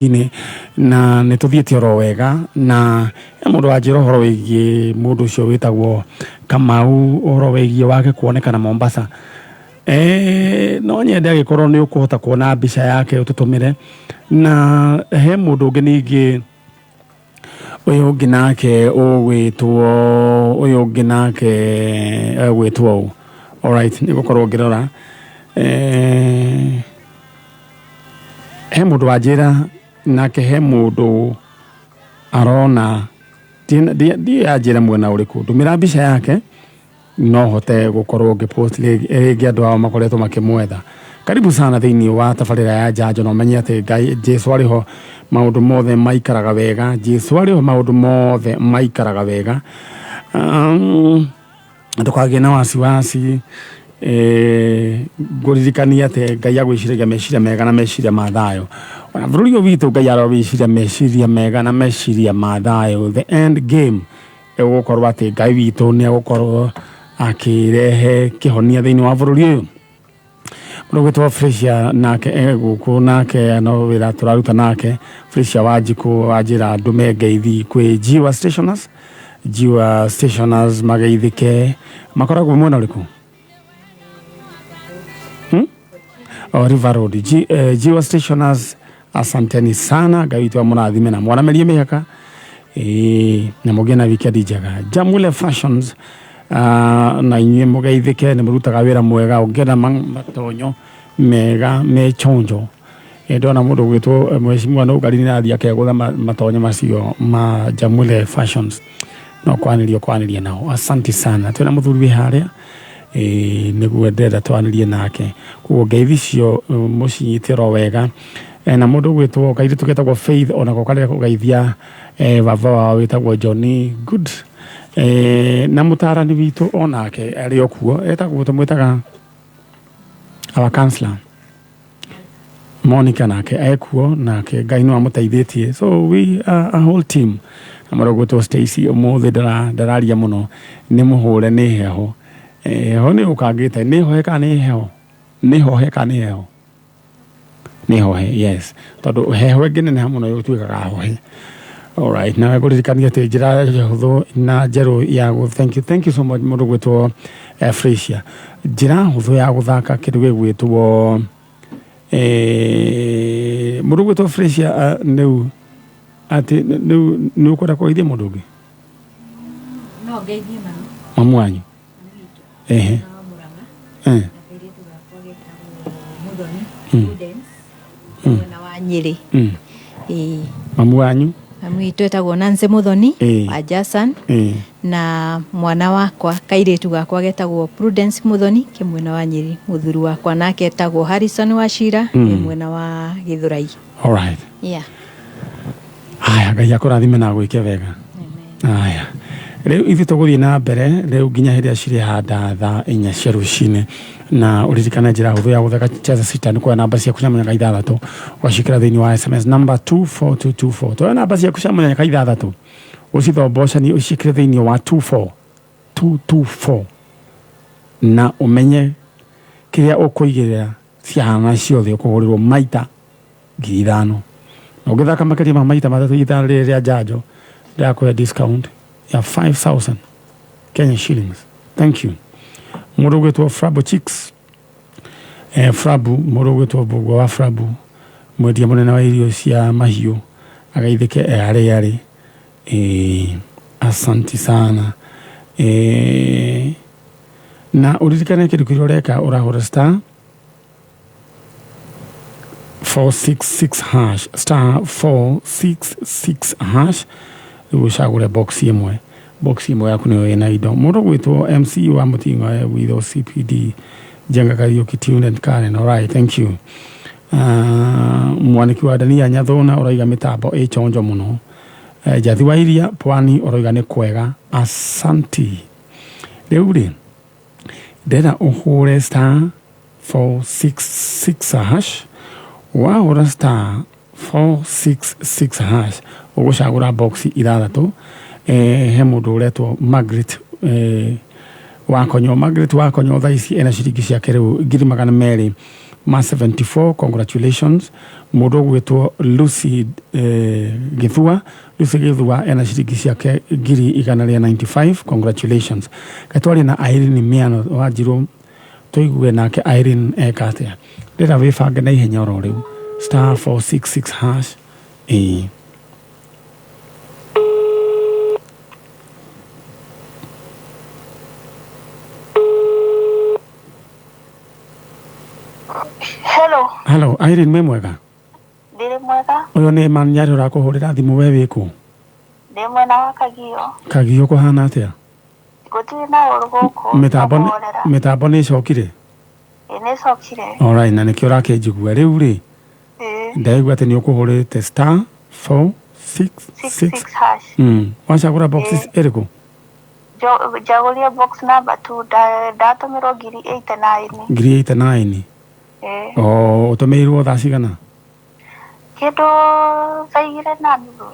Inĩ na nĩ tũthiĩte oro wega na he mũndũ wanjĩra ũhoro wĩgiĩ mũndũ ũcio wĩtagwo Kamau ũhoro wĩgiĩ wake kuonekana Mombasa. E, no nyende agĩkorwo nĩ ũkũhota kuona mbica yake ũtũtũmĩre na he mũndũ ũngĩ ningĩ ũyũ ũngĩ nake ũgwĩtwo ũyũ ũngĩ nake egwĩtwo ũ alright nĩ gũkorwo ngĩrora eh, he mũndũ wanjĩra nake he mũndũ arona ndiĩ yanjĩra mwena ũrĩkũ ndũmĩra mbica yake no hote gũkorwo ngĩpost rĩngĩ andũ ao makoretwo makĩmwetha karibu sana thĩinĩ wa tabarĩra ya njanjo na ũmenye atĩ Ngai Jesu arĩ ho maũndũ mothe maikaraga wega Jesu arĩ ho maũndũ mothe maikaraga wega ndũkagĩe na wasiwasi eh, ngũririkania atĩ Ngai agwĩciragia meciria mega na meciria ma thayũ ona bũrũri ũyũ witũ Ngai arowĩciria meciria mega na meciria ma thayũ the end game ĩgũkorwo atĩ Ngai witũ nĩ egũkorwo akĩrehe kĩhonia thĩinĩ wa bũrũri ũyũ mũndũ ũgwĩtwo Felicia nake e gũkũ nake no wĩra tũraruta nake Felicia Wanjikũ wanjĩra ndũme ngeithi kwĩ Jiwa Stationers Jiwa Stationers mageithĩke makoragwo mwena ũrĩkũ hmm? O River Road G, eh, Jiwa Stationers asanteni sana Ngai witũ amũrathime na mwaramerie mĩhaka ĩĩ na mũgĩe na weekend njega Jamule Fashions uh, na inyuĩ mũgeithĩke nĩ mũrutaga wĩra mwega ũngĩenda matonyo mega me chonjo ndona mũndũ ũgwĩtwo mheshimiwa Nũngari nĩ arathiĩ akegũtha matonyo macio ma Jamule Fashions no kwanĩria kwanĩria nao asanti sana twĩna mũthuri wĩ harĩa nĩguo ndĩrenda twanĩrie nake koguo ngeithi icio mũcinyite oro wega na mũndũ ũgwĩtwo kairĩtu getagwo Faith onako karĩa kũgeithia baba wao wĩtagwo Johnny Good na mũtarani witũ onake arĩ o kuo etagwo tũmwĩtaga our counselor Monica nake ekuo nake Ngai no amũteithĩtie so we are a whole team na mũndũ ũgwĩtwo Stacy ũmũthĩ ndararia mũno nĩ mũhũre nĩ heho heho nĩ ũkangĩte nĩ hohe kana nĩ heho nĩ hohe kana nĩ heho nĩ hohe yes tondũ heho ĩngĩneneha mũno ĩtuĩkaga hohe Alright, na ngũririkania atĩ njĩra hũthũ na njerũ ya thank you, thank you so much mũndũ gwĩtwo Frisia njĩra hũthũ ya gũthaka kĩndũ gĩgwĩtwo mũndũ gwĩtwo Frisia rĩu atĩ rĩu nĩ ũkwenda kũgeithia mũndũ ũngĩ No ngeithie mami. Mamu wanyu ehe Na Murang'a. Eh. Na kairĩtu gakwa getagwo Muthoni Prudence. Mwena wa Nyĩrĩ. Ĩĩ. Mamu wanyu Mami witũ etagwo Nancy Muthoni wa Jasan. Na mwana wakwa kairĩtu gakwa getagwo Prudence Muthoni ke mwena wa Nyĩrĩ. Mũthuri wakwa nake etagwo Harrison Wachira e mwena wa Gĩthũrai. Alright. Yeah. Haya Ngai akũrathime na agwĩke wega. Haya rĩu ithuĩ tũgũthiĩ na mbere rĩu nginya hĩndĩ ĩrĩa cirĩhanda thaa inya cia rũcinĩ na ũririkane njĩra hũthũ ya gũthaka Cheza Sita nĩ kuoya namba ciaku cia mũnyaka ithathatũ ũgaciĩkĩra thĩinĩ wa SMS number 24224 toya namba ciaku cia mũnyaka ithathatũ ũcithombocanie ũciĩkĩre thĩinĩ wa 24224 na ũmenye kĩrĩa ũkũigĩrĩra ciahana ciothe ũkũgũrĩrwo maita 5,000 na ũngĩthaka makĩria ma maita matatũ ithaa rĩrĩ rĩa njanjo ndĩrakũhe discount ya 5000 Kenya shillings thank you mũndũ ũgwĩtwo Frabo Chicks Frabu mũndũ ũgwĩtwo Mbũgua wa Frabu mwendia mũnene wa irio cia mahiũ ageithĩke e harĩa arĩ asanti sana na ũririkane kĩndũ kĩrĩa ũreka ũrahũra star 466 hash star 466 hash rĩu ũcagũre box ĩmwe box ĩmwe yaku nĩyo ĩna indo mũndũ gwĩtwo MC wa Mũting'oe with OCPD Njenga Kariũki tuned and Karen alright thank you mwaniki wa Dania Nyathũna ũroiga mĩtambo ĩ chonjo mũno Njathi wa Iria Pwani ũroiga nĩ kwega asanti rĩu rĩ ndĩrenda ũhũre star 466 hash wahũra star 466 hash ũgũcagũra box ithathatũ he mũndũ ũretwo Margaret Wakonyo Margaret Wakonyo thaa ici ena ciringi ciake rĩu 225,000 Ma 74, congratulations. Mũndũ ũgwĩtwo Lucy Gĩthua, Lucy Gĩthua ena ciringi ciake ngiri igana rĩa 95, congratulations. Katwarie na Irene Miano Wanjirũ, tũigue nake Irene eka atĩa. Ndĩrenda wĩbange na ihenya oro rĩu, star 466 hash. Ĩĩ. Hello. Hello Irene, wĩ mwega? Ndĩrĩ mwega. Ũyũ nĩ Man Nyarĩ ũrakũhũrĩra thimũ, we wĩkũ? Ndĩ mwena wa Kagio. Kagio kũhana atĩa? Gũtirĩ na ũru gũkũ. Mĩtambo Kũhorera. mĩtambo nĩ ĩcokire? Ĩ, nĩ ĩcokire. Alright, na nĩkĩo ũrakĩnjigua rĩu rĩ? Ĩ. Ndaigua atĩ nĩ ũkũhũrĩte star 4 6 6 6 6 hash. Wacagũra boxes Ĩ. ĩrĩkũ? Njagũria box number 2, ndatũmĩrwo ngiri 89. Ngiri 89? Ĩ. O ũtũmĩirwo thaa cigana? Kĩndũ thaa igĩrĩ na nuthu.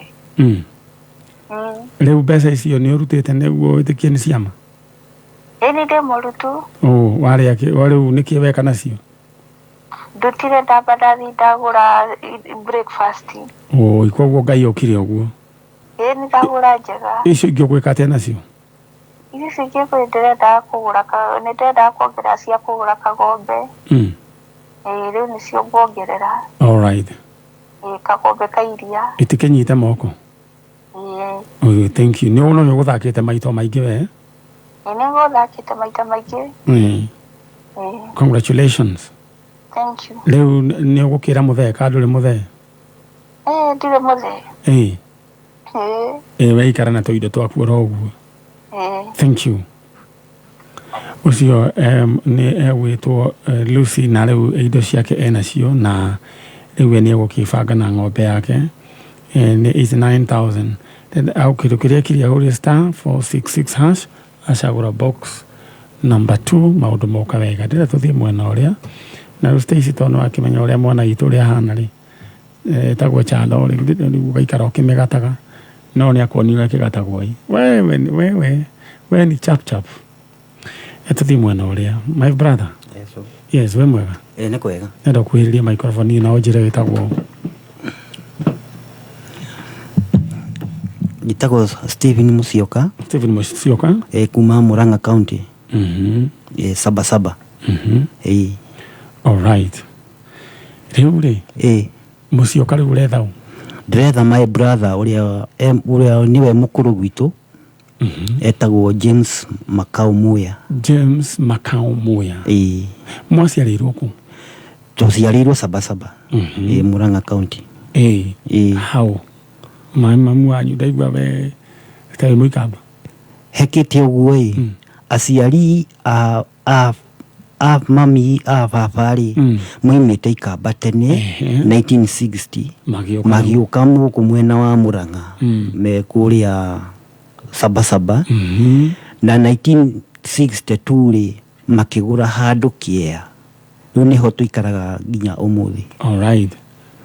Rĩu mbeca icio nĩ ũrutĩte nĩguo wĩtĩkie nĩ ciama? Ĩ, nĩ ndĩ mũrutu. Ũ warĩa kĩ rĩu nĩkĩ weka nacio? Ndutire, ndamba ndathi ndagũra breakfast. Ũ koguo Ngai okire ũguo. Ĩ, nĩ ndagũra njega. Icio ingĩ ũgwĩka atĩa nacio? Ici cingĩ kwĩ ndĩrendaga kũgũra, nĩ ndĩrendaga kuongerera cia kũgũra kagombe. Ĩ, rĩu nĩcio nguongerera. Alright. Ĩ, kagombe ka iria. Itikĩnyite moko. Ĩ. Oh, thank you. Nĩ no nĩ ũgũthakĩte maita maingĩ we? Ĩ, nĩ ngũthakĩte maita maingĩ. Ĩ. Congratulations. Thank you. Rĩu nĩ ũgũkĩra mũthee ka ndũrĩ mũthee? Ĩ, ndirĩ mũthee. Ĩ. Ĩ. Ĩ, weikara na tũindo twaku oro ũguo. Ĩ. Thank you. Ũcio nĩ egwĩtwo Lucy, na rĩu indo ciake enacio, na rĩu we nĩ egũkĩbanga na ng'ombe yake. Nĩ 89,000. Au kĩndũ kĩrĩa kĩrĩa ahũrire star 466 hash, acagũra box number 2, maũndũ moka wega. Ndĩrenda tũthiĩ mwena ũrĩa na rĩu Stacy, tondũ nĩwakĩmenya ũrĩa mwana witũ ũrĩa ahana rĩ, ĩtagwo Chando rĩ, rĩu ũgaikara ũkĩmĩgataga, no nĩ akuonia ũrĩa kĩgatagwo ĩ. Wewe wewe we ni chap chap. Tũthiĩ mwena ũrĩa, my brother. Yes. Yes, we mwega? Ĩ, nĩ kwega. Nenda ũkuhĩrĩrie microphone na ũnjĩre wĩtagwo. Njĩtagwo Stephen Musyoka. Stephen Musyoka. Ĩ, kuma Murang'a County. Ĩ, Saba Saba. Ĩ. Alright, rĩu rĩ, Ĩ. Musyoka, rĩu ũretha ũ? Ndĩretha my brother ũrĩa ũrĩa nĩwe mũkũrũ gwitũ, etagwo James Makau Muya. James Makau Muya? Ĩ. Mwaciarĩirwo kũ? Tũciarĩirwo Saba Saba. Ĩ, Murang'a County. Ĩ. Ĩ. Hau mamu wanyu, ndaigua we tarĩ mũikamba. Hekĩte ũguo ĩ, aciari a mami a baba rĩ, moimĩte Ikamba tene. 1960. Magĩũka. Magĩũka gũkũ mwena wa Murang'a, me kũrĩa Saba Saba, na 1962 rĩ, makĩgũra handũ Kĩea. Rĩu nĩho tũikaraga nginya ũmũthĩ. Alright,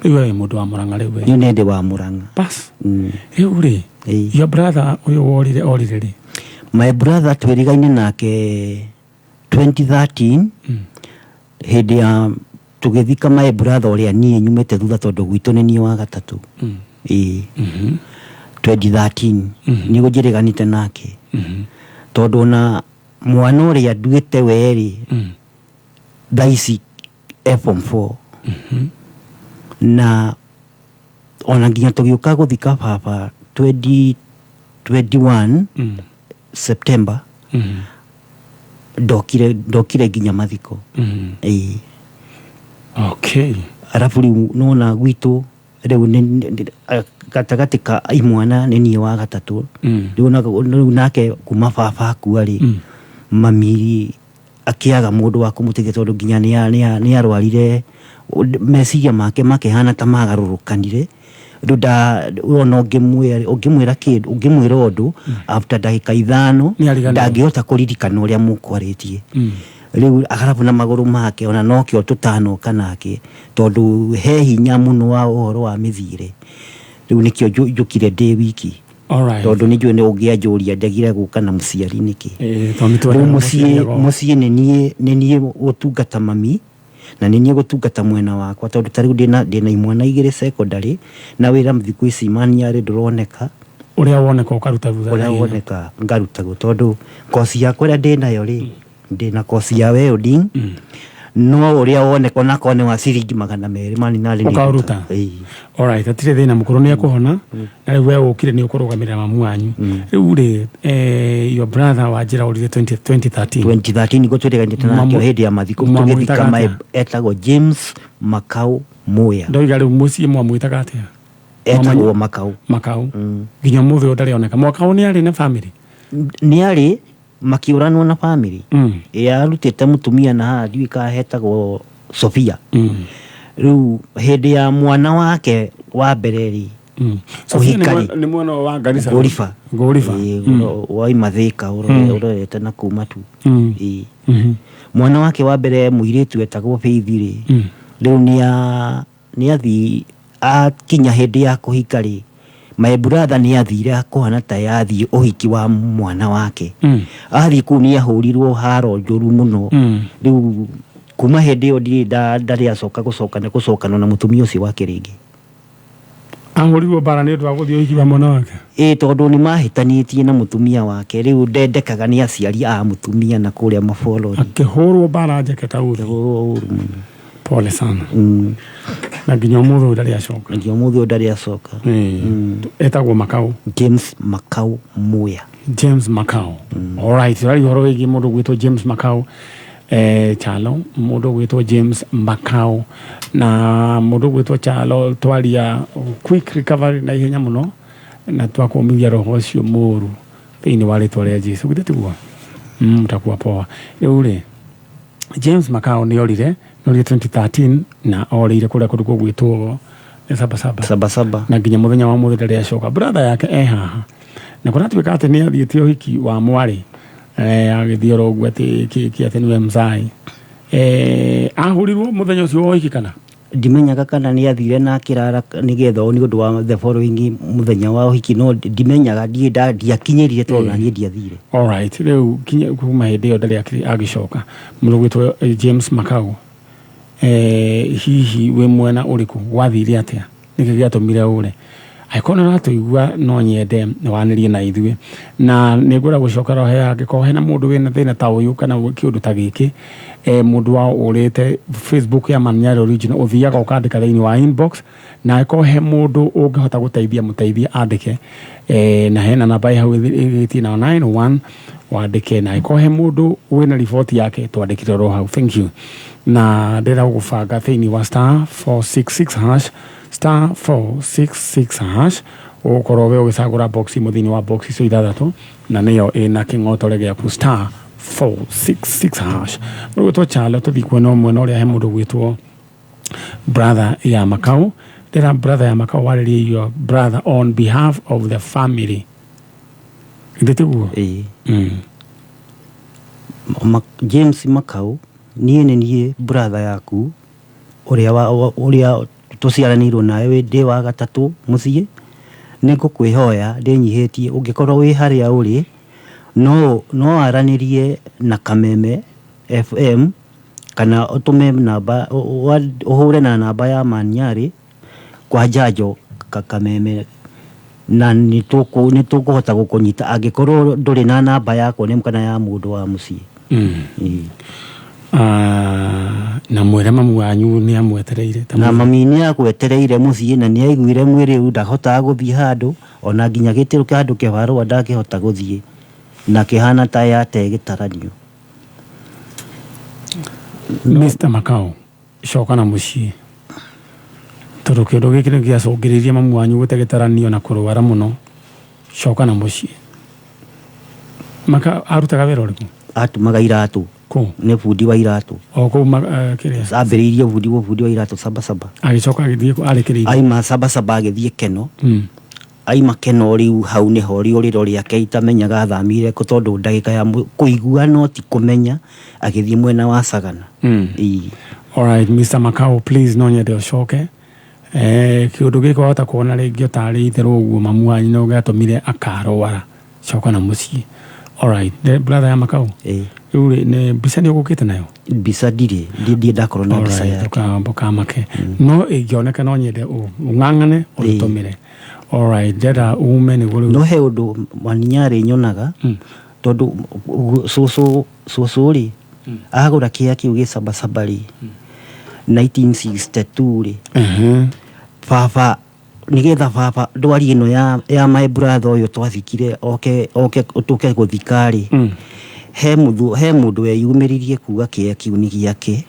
rĩu we wĩ mũndũ wa Mũrang'a rĩu we? Niĩ nĩ ndĩ wa Murang'a. Bas. Rĩu rĩ, Ĩĩ. your brother ũyũ worire orire rĩ? My brother twĩrigaine nake 2013, hĩndĩ ya tũgĩthika my brother ũrĩa niĩ nyumĩte thutha, tondũ gwitũ nĩ niĩ wa gatatũ. Ĩĩ, 2013 nĩguo njĩrĩganĩte nake, tondũ ona mwana ũrĩa nduĩte werĩ thaa ici e form 4, na ona nginya tũgĩũka gũthika baba 2021 September, ndokire nginya mathiko. Ĩĩ. Arabu rĩu nona gwitũ rĩu gatagatĩ ka imwana nĩ niĩ wa gatatũ. Rĩu nake kuma baba akua rĩ, mami akĩaga mũndũ wa kũmũteithia, tondũ nginya nĩ arwarire, meciria make makĩhana ta magarũrũkanire. Rĩu nda ona ũngĩmwĩra kĩndũ, ũngĩmwĩra ũndũ, after ndagĩka 5 Nĩariganĩrwo. ndangĩhota kũririkana ũrĩa mũkwarĩtie. Rĩu arabu na magũrũ make ona nokĩo tũtanoka nake, tondũ he hinya mũno wa ũhoro wa mĩthiĩre. Rĩu nĩkĩo njũkire ndĩ wiki, tondũ nĩ njũĩ nĩ ũngĩanjũria ndegire gũka na mũciari nĩkĩ. Ĩĩ, tondũ nĩ Rĩu twendaga mũciĩ mũciari agoka. Mũciĩ nĩ niĩ ũtungata mami. Na nĩ niĩ gũtungata mwena wakwa, tondũ ta rĩu ndĩna imwana igĩrĩ secondary, na wĩra thikũ ici maniarĩ ndũroneka. Ũrĩa woneka ũkaruta thutha. Ũrĩa woneka ngarutagwo, tondũ kosi yakwa ĩrĩa ndĩnayo rĩ, ndĩna kosi ya welding, no ũrĩa woneka onakorwo nĩ wa ciringi 200 maninarĩ. Ũkaũruta? Ĩĩ. Alright, hatirĩ thĩna, mũkũrũ nĩ ekũhona. Na rĩu we ũkire nĩ ũkũrũgamĩrĩra mamu wanyu. Rĩu rĩ, your brother wa njĩra ũrire 2013. 2013 nĩguo twĩrĩganĩte nake hĩndĩ ya mathiko. Mwamwĩtaga tũgĩthika atĩa? Etagwo James Makau Muya. Ndoiga rĩu mũciĩ mwamwĩtaga atĩa? Etagwo Makau. Makau. Nginya ũmũthĩ ũyũ ndarĩ oneka. Mwakau nĩ arĩ na family? Nĩ arĩ makĩũranwo na family. Ĩ arutĩte mũtumia na haha ndiũĩ kana hetagwo Sofia. Rĩu hĩndĩ ya mwana wake wa mbere rĩ, Sofia nĩ kũhika rĩ, nĩ mwena wa Garissa. Ngũriba. Ngũriba. Ĩĩ, waima Thĩka ũrorete na kuma tu. Ĩĩ. Mwana wake wa mbere mũirĩtu etagwo Faith rĩ, rĩu nĩ athi akinya hĩndĩ ya kũhika rĩ, my brother nĩ athire kũhana ta yathiĩ ũhiki wa mwana wake. Athiĩ kũu nĩ ahũrirwo haro njũru mũno. Rĩu kuma hĩndĩ ĩyo ndirĩ ndarĩ acoka gũcokana gũcokana na mũtumia ũcio wake rĩngĩ. Ahũrirwo mbara nĩ ũndũ wa gũthiĩ ũhiki wa mwana wake? Ĩ, tondũ nĩ mahĩtanĩtie na mũtumia wake, rĩu ndendekaga nĩ aciari a mũtumia na kũrĩa maborori. Akĩhũrwo mbara njeke ta uthi? Akĩhũrwo ũru mũno. Pole sana. Na nginya ũmũthĩ ũyũ ndarĩ acoka? Na nginya ũmũthĩ ũyũ ndarĩ acoka. Etagwo Makau? James Makau Muya. James Makau. Alright, ũraria ũhoro wĩgiĩ mũndũ gwĩtwo James Makau, Chalo, mũndũ gwĩtwo James Makau, na mũndũ gwĩtwo Chalo, twaria quick recovery na ihenya mũno, na twakũmithia roho ũcio mũru thĩinĩ wa rĩtwa rĩa Jesu. Githĩ tiguo? Utakuwa poa. Rĩu rĩ, James Makau nĩ orire, nĩ orire 2013 na orĩire kũrĩa kũndũ gũgwĩtwo nĩ Sabasaba. Sabasaba. Na nginya mũthenya wa mũthĩ ndarĩ acoka. Brother yake e haha na kũratuĩka atĩ nĩ athiĩte ũhiki wa mwarĩ, agĩthiĩ oro ũguo atĩ kĩ atĩ nĩwe mzai, ahũrirwo mũthenya ũcio wa ũhiki kana? Ndimenyaga kana nĩ athire na akĩrara nĩgetha nĩ ũndũ wa the following mũthenya wa ũhiki, no ndimenyaga, ndiĩ ndiakinyĩrire tondũ na niĩ ndiathire. Alright, rĩu kinya kuma hĩndĩ ĩyo ndarĩ agĩcoka. Mũndũ gwĩtwo James Makau, hihi wĩ mwena ũrĩkũ? Gwathire atĩa? Nĩkĩ gĩatũmire ũre? Angĩkorwo nĩ ũratũigua, no nyende wanĩrie na ithuĩ, na nĩ ngwenda gũcokera he angĩkorwo hena mũndũ wĩna thĩna ta ũyũ kana kĩũndũ ta gĩkĩ, mũndũ wao ũrĩte, Facebook ya Manyara Original ũthiaga ũkandĩka thĩinĩ wa inbox, na angĩkorwo he mũndũ ũngĩhota gũteithia, mũteithie andĩke, na hena namba ĩ hau ĩgĩtie na 91, wandĩke, na angĩkorwo he mũndũ wĩna riboti yake, twandĩkire oro hau. Thank you. Na ndĩrenda gũgũbanga thĩinĩ wa *466#, *466#, ũgũkorwo we ũgĩcagũra box imwe thĩinĩ wa box icio ithathatũ, na nĩyo ĩna kĩng'otore gĩaku, *466#. Mũndũ gwĩtwo Chalo, tũthiĩ kuona ũmwe na ũrĩa he mũndũ gwĩtwo brother ya Makau. Ndĩra brother ya Makau warĩrie your brother on behalf of the family. Githĩ tiguo? Ĩĩ. James Makau, niĩ nĩ niĩ brother yaku ũrĩa ũrĩa tũciaranĩirwo nawe, wĩ ndĩ wa gatatũ mũciĩ. Nĩ ngũkwĩhoya ndĩnyihĩtie, ũngĩkorwo wĩ harĩa ũrĩ, no aranĩrie na Kameme FM kana ũtũme namba ũhũre na namba ya Maniarĩ kwa njanjo Kameme, na nĩ tũkũhota gũkũnyita angĩkorwo ndũrĩ na namba yakwa nĩ kana ya mũndũ wa mũciĩ. Ĩĩ. Ah, na mwĩre mamu wanyu nĩ amwetereire ta na mami nĩ agwetereire mũciĩ, na nĩ aiguire mwĩrĩ rĩu ndahotaga gũthiĩ handũ, ona nginya gĩtĩro kĩa handũ kĩbarũa ndangĩhota gũthiĩ, na kĩhana ta yate gĩtaranio. Mr Makau, coka na mũciĩ, tondũ kĩũndũ gĩkĩ nĩ gĩacũngĩrĩirie mamu wanyu gũte gĩtaranio na kũrwara mũno. Coka na mũciĩ. Maka arutaga wĩra ũrĩkũ? Atumaga iratũ. Kũ? Nĩ bundi wa iratũ. O kũu kĩrĩa? Ambĩrĩirie bundi wa iratũ Sabasaba. Agĩcoka agĩthiĩ kũ? Arĩkĩrĩirie? Aima Sabasaba agĩthiĩ Keno. Aima Keno, rĩu hau nĩho rĩũrĩro rĩake itamenyaga athamire kũ, tondũ ndagĩka ya kũigua no ti kũmenya, agĩthiĩ mwena wa Sagana. Ĩĩ. Alright, Mr Makau, please, no nyende ũcoke. Kĩũndũ gĩkĩ wahota kuona rĩngĩ ũtarĩ itherũ ũguo, mamu wanyu no gĩatũmire akarwara. Coka na mũciĩ. Alright, the brother ya Makau. Ĩĩ. Rĩu rĩ, nĩ mbica nĩ ũgũkĩte nayo? Mbica ndirĩ, ndirĩ ndakorwo na mbica Alright, yake. Ndũkamake. No ĩngĩoneka no nyende ũng'ang'ane ũtũmĩre. Alright, ndĩrenda ume nĩguo rĩu. No he ũndũ Maniarĩ nyonaga, tondũ cũcũ cũcũ rĩ, agũra kĩea kĩu gĩ Sabasaba rĩ, 1962 rĩ, baba nigetha baba ndwari ĩno ya my brother ũyũ twathikire oke oke tũke gũthika rĩ, he mũndũ he mũndũ weyumĩririe kuga kĩea kĩu nĩ gĩake.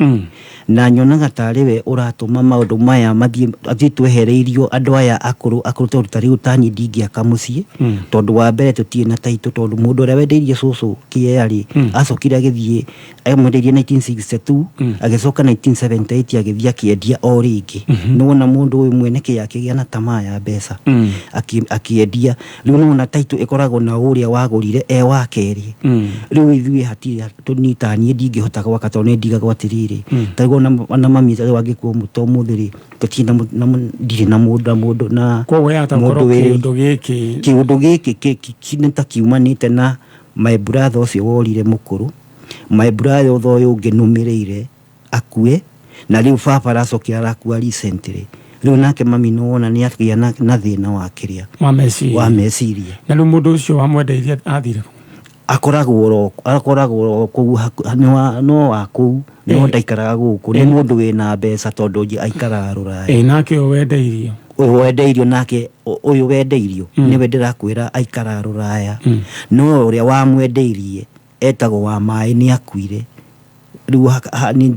Na nyonaga tarĩ we ũratũma maũndũ maya mathiĩ athiĩ twehereirio andũ aya akũrũ akũrũ, tondũ ta rĩu tani ndingĩaka mũciĩ, tondũ wa mbere tũtirĩ na taitũ, tondũ mũndũ ũrĩa wendeirie cũcũ kĩea rĩ, acokire agĩthiĩ amwendeirie 1962, agĩcoka 1978 agĩthiĩ akĩendia o rĩngĩ. Nĩwona mũndũ ũyũ mwene kĩea akĩgĩa na tamaa ya mbeca, akĩendia. Rĩu nĩwona taitũ ĩkoragwo na ũrĩa wagũrire e wa kerĩ. Rĩu ithuĩ hatirĩ tũnita, niĩ ndingĩhota gwaka tondũ nĩ ndigagwo atĩrĩrĩ, ta rĩu ona mami rĩu angĩkua ta ũmũthĩ rĩ, tũtirĩ na ndirĩ na mũndũ na mũndũ na Koguo yahota mũndũ gũkorwo kĩũndũ gĩkĩ kĩũndũ gĩkĩ nĩ ta kiumanĩte na my brother ũcio worire mũkũrũ, my brother ũyũ ũngĩ nũmĩrĩire akue, na rĩu baba aracokire arakua recently. Rĩu nake mami nĩwona nĩ agĩa na thĩna wa kĩrĩa wa meciria. Wa meciria. Na rĩu mũndũ ũcio wamwendeirie athire kũ? Akoragwo ro kũu no wa kũu no ndaikaraga gũkũ, nĩ mũndũ wĩna mbeca tondũ aikaraga rũraya. Ĩ nake ũyũ wendeirio? Ũyũ wendeirio nake, ũyũ wendeirio nĩwe ndĩrakwĩra aikaraga rũraya, no ũrĩa wamwendeirie etagwo wa maĩ nĩ akuire. Rĩu nĩ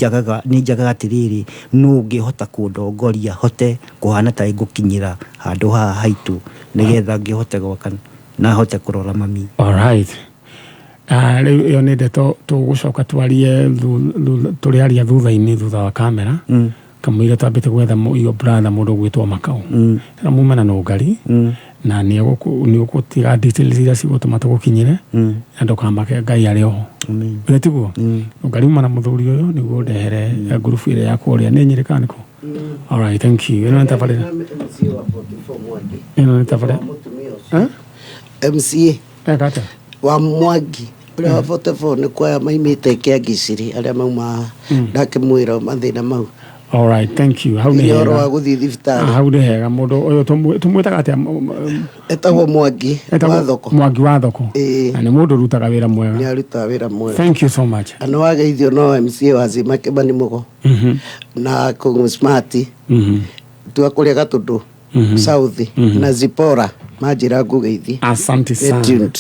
njagaga atĩrĩrĩ, nũ ũngĩhota kũndongoria hote kũhana ta ngũkinyĩra handũ haha haitũ nĩgetha ngĩhote gwaka na hote kũrora mami. Alright. Rĩu ĩyo nĩ ndeto tũgũcoka twarie tũrĩaria thutha-inĩ, thutha wa kamera, kamũira twambĩte gwetha your brother mũndũ ũgwĩtwo Makau. Na mume na nũngari, na nĩ ũgũtiga details iria cigũtũma tũgũkinyĩre, na ndũkamake, Ngai arĩ oho. Amen. Ũrĩa tiguo? Nũngari uma na mũthuri ũyũ nĩguo ndehere ngurubu ĩrĩa ya kũrĩa nĩ Nyĩrĩ kana nĩkũ? Alright, thank you. Ĩno nĩ tabarĩra. Ĩno nĩ tabarĩra. Eh? MCA Eka atĩa? Wa Mwangi ũrĩa wa 44 nĩ kwaya maimĩte Kĩangiciri arĩa mauma, ndakĩmwĩra mathĩna mau. Alright, thank you. Hau nĩ Nĩ ũhoro wa hega. gũthiĩ thibitarĩ. Hau nĩ hega. Mũndũ ũyũ tũmwĩtaga atĩa? Etagwo Mwangi Etagwo wa thoko. Mwangi wa thoko. Ĩĩ. Na nĩ mũndũ ũrutaga wĩra mwega. Nĩ arutaga wĩra mwega. Thank you so much. Na nĩ wageithio no MCA wa Zima Kĩmani Mũgo na Kũng'ũ Smart tua kũrĩa Gatũndũ South na Zipora manjĩra ngũgeithie. Asante Stay sana. tuned.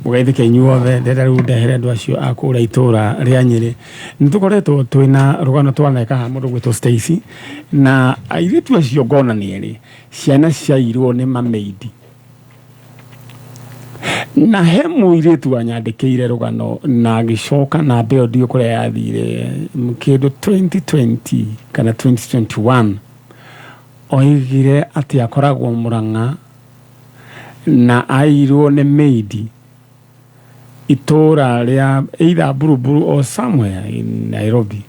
Mũgeithĩke inyuothe. Ndĩrenda rĩu ndehere andũ acio a kũrĩa itũra rĩa Nyĩrĩ. Nĩ tũkoretwo twĩna rũgano twaneka haha mũndũ gwĩtwo Stacy, na airĩtu acio ngona nĩ erĩ, ciana ciairwo nĩ mameidi, na he mũirĩtu wanyandĩkĩire rũgano na agĩcoka na mbeo ndiũ kũrĩa yathire kĩndũ 2020 kana 2021. Oigire atĩ akoragwo Mũrang'a na airwo nĩ maid itũra rĩa either Buruburu or somewhere in Nairobi,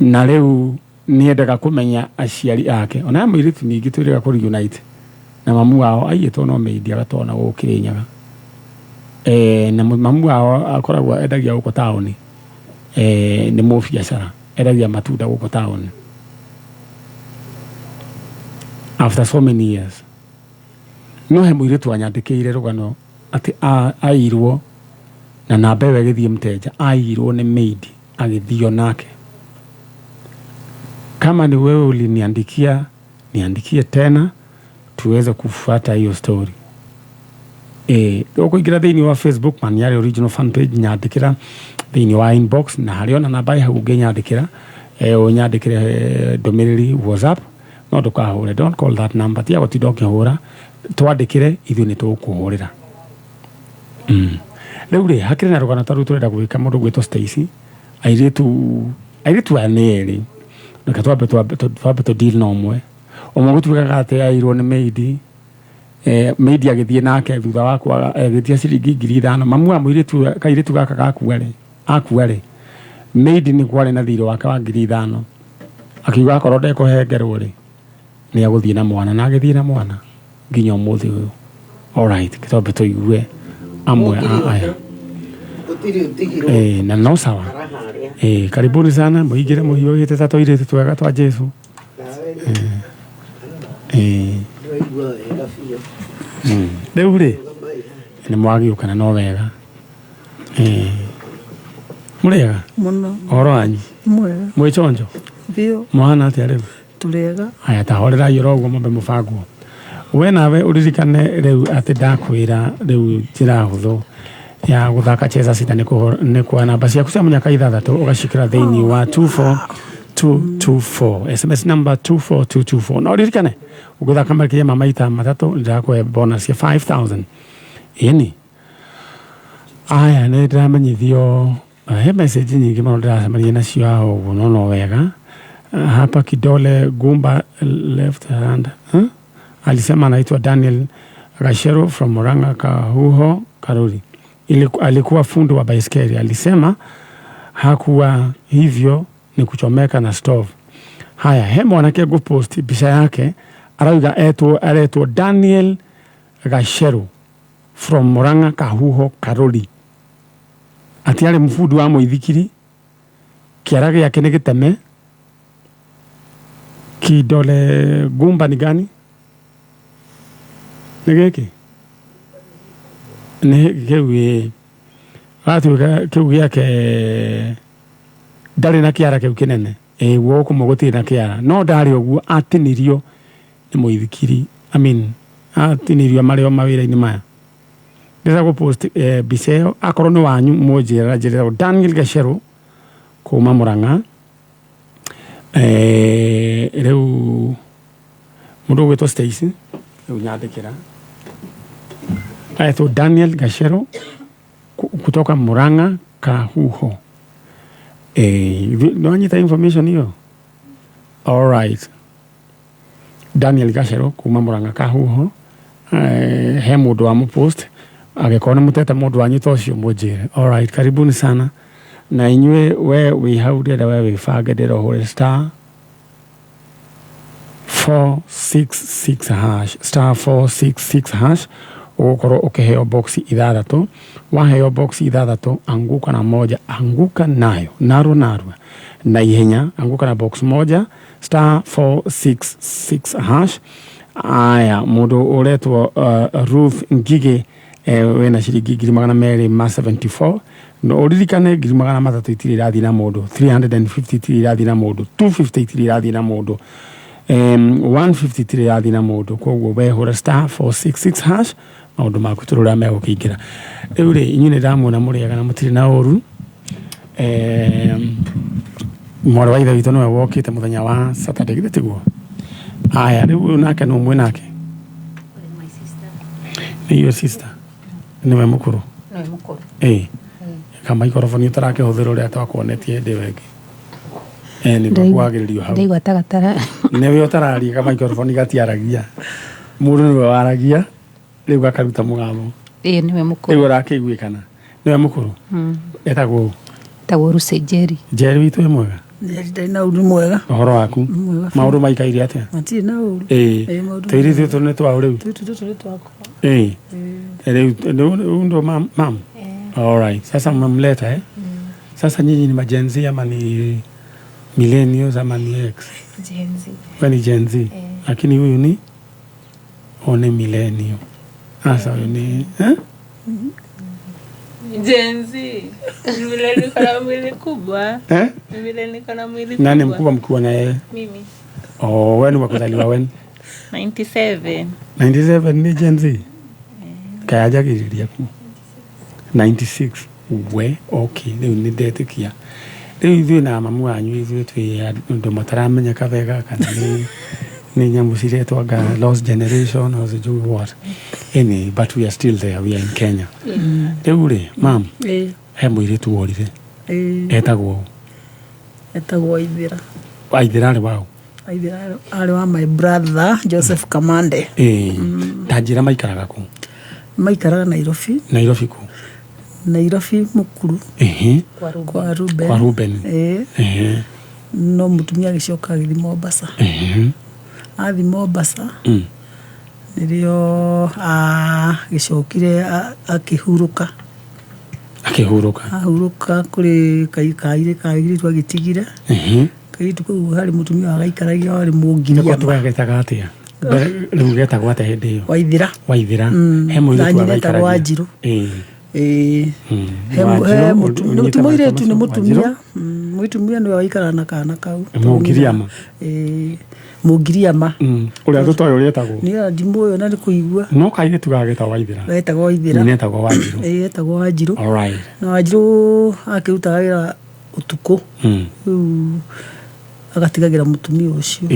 na rĩu nĩendaga kũmenya aciari ake. Ona he mũirĩtu ningĩ twĩrĩga kũ reunite na mamu wao aiyĩtwo no maid agatwarwo na gũkũ Kĩrĩnyaga, na mamu wao akoragwo endagia gũkũ taũni, nĩ mũbiacara endagia matunda gũkũ taũni. After so many years, no he mũirĩtu wanyandĩkĩire rũgano atĩ airwo na namba ĩyo ĩgĩthiĩ mteja, airwo nĩ maid agĩthio nake. Kama ni wewe uliniandikia, niandikie tena tuweze kufuata hiyo story. Ũkũingĩra thĩinĩ wa Facebook Maniari original fan page, nyandĩkĩra thĩinĩ wa inbox, na harĩ ona namba ĩ hau ũngĩnyandĩkĩra, ũnyandĩkĩre ndũmĩrĩri WhatsApp, no ndũkahũre. Don't call that number, tiga gũtinda ũkĩhũra, twandĩkĩre ithuĩ nĩ tũgũkũhũrĩra. Rĩu rĩ, hakĩrĩ na rũgano ta rũu tũrenda gwĩka mũndũ gwĩtwo Stacy. Airĩtu aya nĩ erĩ, reke twambe tũ deal na ũmwe. Ũmwe gũtuĩkaga atĩ airwo nĩ maid, maid agĩthiĩ nake thutha wa kwaga agĩtia ciringi 5,000. Mamu wa mũirĩtu kairĩtu gaka gakua rĩ, akua rĩ, maid nĩ kwarĩ na thirĩ wake wa 5,000, akiuga akorwo ndekũhengerwo rĩ, nĩ agũthiĩ na mwana, na agĩthiĩ na mwana nginya ũmũthĩ ũyũ. Alright, twambe tũigue amwe a aya. Gũtirĩ ũtigirwo. Eh, na no sawa. Karaharĩa. Eh, karibuni sana mũingĩre mũhiũhĩte ta tũirĩtu twega twa Jesu. Nawe Eh, ndĩraigua wega biũ. Rĩu rĩ nĩ mwagĩũkana no wega. Eh, mũrĩega Mũno. Ũhoro wanyu? Mwega. Mwĩ chonjo? Biũ. Mũhana atĩa rĩu? Tũrĩega. Aya, tahorerai oro ũguo mwambe mũbangwo. We nawe ũririkane rĩu atĩ ndakwĩra rĩu njĩra hũthũ ya gũthaka cheza sita nĩ kuoya namba ciaku cia mũnyaka ithathatũ ũgacikĩra thĩinĩ wa 24224, SMS number 24224. Na ũririkane ũgĩthaka makĩria ma maita matatũ ndĩrakũhe bonus ya 5000. Ĩni aya nĩ ndĩramenyithio he message nyingĩ mũno ndĩracemania nacio haha ũguo, no no wega. Hapa kidole gumba left hand, huh? Alisema anaitwa Daniel Gashero from Murang'a Kahuho Karuri. Alikuwa fundi wa baiskeli. Alisema hakuwa hivyo ni kuchomeka na stove. Haya, he mwanake post mbica yake arauga etwo aretwo Daniel Gasheru from Murang'a Kahuho Karuri, ati arĩ mũbundi wa mũithikiri, kĩara gĩake nĩ gĩteme. Kidole gumba ni gani? Nĩ gĩkĩ nĩ kĩu ĩ gatuĩka kĩu gĩake ndarĩ na kĩara kĩu kĩnene. Ĩ guoko kũmwe gũtirĩ na kĩara, no ndarĩ ũguo atinirio nĩ mũithikiri. I mean, atinirio marĩ o mawĩra-inĩ maya. Ndĩrenda gũpost mbica ĩyo, akorwo nĩ wanyu mũnjĩra njĩrĩra. Daniel Gacheru kuma Murang'a. Rĩu mũndũ ũgwĩtwo Stacy rĩu nyandĩkĩra aetwo Daniel Gachero kutoka Murang'a Kahuho. Nĩwanyita information hiyo? All right. Daniel Gachero kuma Murang'a Kahuho. He mũndũ wa mũpost, angĩkorwo nĩ mũtete mũndũ wanyu ta ũcio mũnjĩre. All right, karibuni sana na inyuĩ. We wĩ hau, ndĩrenda we wĩbange, ndĩrenda ũhũre *466 hash, *466 hash, ũgũkorwo ũkĩheo box ithathatũ. Waheo box ithathatũ, anguka na moja, anguka nayo narua narua na ihenya, anguka na box moja, *466 hash. Aya, mũndũ ũretwo Ruth Ngige, wĩna ciringi 200,274. No ũririkane 300,000 itirĩ irathiĩ na mũndũ, 350 itirĩ irathiĩ na mũndũ, 250 itirĩ irathiĩ na mũndũ, 150 itirĩ irathiĩ na mũndũ. Koguo wehũra *466 hash, maũndũ maku tũrĩ ũrĩa megũkĩingĩra. Rĩu rĩ, inyuĩ nĩ ndamuona mũrĩega na mũtirĩ na ũru. Mwarĩ wa ithe witũ nĩwe wokĩte mũthenya wa Saturday, githĩ tiguo? Aya, rĩu ũyũ nake nũ mwĩ nake? Nĩ your sister? Nĩwe mũkũrũ? Nĩwe mũkũrũ. Ĩ kamaikorobonia ũtarakĩhũthĩra ũrĩa twakuonetie hĩndĩ ĩyo ĩngĩ. Nĩ kwagĩrĩrio hau. Ndaigua ta gatara. Nĩwe ũtararia, kamaikorobonia gatiaragia, mũndũ nĩwe waragia rĩu gakaruta mũgambo. Ĩĩ, nĩwe mũkũrũ. Rĩu ũrakĩiguĩkana nĩwe mũkũrũ. Etagwo ũ? Tagwo Lucy Njeri. Njeri witũ, ĩ mwega? Ndarĩ na ũru, mwega. Ũhoro waku? Mwega. Maũndũ maikaire atĩa? Matirĩ na ũru. Ĩĩ. Ĩĩ, maũndũ. Tũirĩtu tũtũ nĩ twao rĩu? Tũtũ tũtũ nĩ twakwa. Ĩĩ, rĩu rĩu ndo mam. All right, sasa mmemleta, eh? Sasa nyinyi ni ma Gen Z ama ni millennials ama ni X? Gen Z. Wewe ni Gen Z, lakini huyu ni one millennial. Sasa huyu ni, eh? Gen Z. Vile niko na mwili kubwa. Eh? Vile niko na mwili Nani kubwa. mkubwa mkiwa na yeye? Mimi. Oh, wewe ni wa kuzaliwa wen? 97. 97 ni Gen Z? Kayajagĩrĩria ku 96 we. Okay, rĩu nĩ ndetĩkia. Rĩu ithuĩ na mamu wanyu, ithuĩ twĩ andũ mataramenyeka wega kana nĩ nyamũ ciretwanga lost generation or sijui what. Anyway, but we are still there, we are in Kenya. Rĩu rĩ, mam, Ĩĩ. he mũirĩtu worire. Ĩĩ. Etagwo ũ? Etagwo Aithĩra. Aithĩra arĩ waũ? Aithĩra arĩ wa my brother Joseph Kamande. Ĩĩ, ta njĩra maikaraga kũ? Maikaraga Nairobi. Nairobi kũ? Nairobi Mukuru. Kwa Ruben. Kwa Ruben. Ĩĩ. No mũtumia agĩcoka agĩthiĩ Mombasa. Athiĩ Mombasa, nĩrĩo agĩcokire akĩhurũka. Akĩhurũka. Ahurũka kũrĩ kairĩtu agĩtigire. Kairĩtu kau harĩ mũtumia wagaikaragia warĩ Nĩko Mũngiriama. tũgagetaga atĩa? Rĩu getagwo atĩa hĩndĩ ĩyo? Waithĩra. Waithĩra. He Na mũirĩtu nyina etagwo wagaikaragia. Wanjirũ. Ĩĩ. Ĩĩ. Mm. He Wanjirũ, ti ũnyite mũirĩtu nĩ maitũ macio. mũtumia. Wanjirũ. Mũtumia nĩwe waikaraga na kana kau. Mũngiriama. Ĩĩ. Mũngiriama. Ũrĩa tũtoĩ ũrĩa etagwo. Niĩ ndimũĩ ona nĩ kũigua. No kairĩtu gagetagwo Waithĩra. Getagwo Waithĩra. Nyina etagwo Wanjirũ. Ĩĩ, etagwo Wanjirũ. All right. Na Wanjirũ akĩrutaga wĩra ũtukũ. Rĩu agatigagĩra mũtumia ũcio.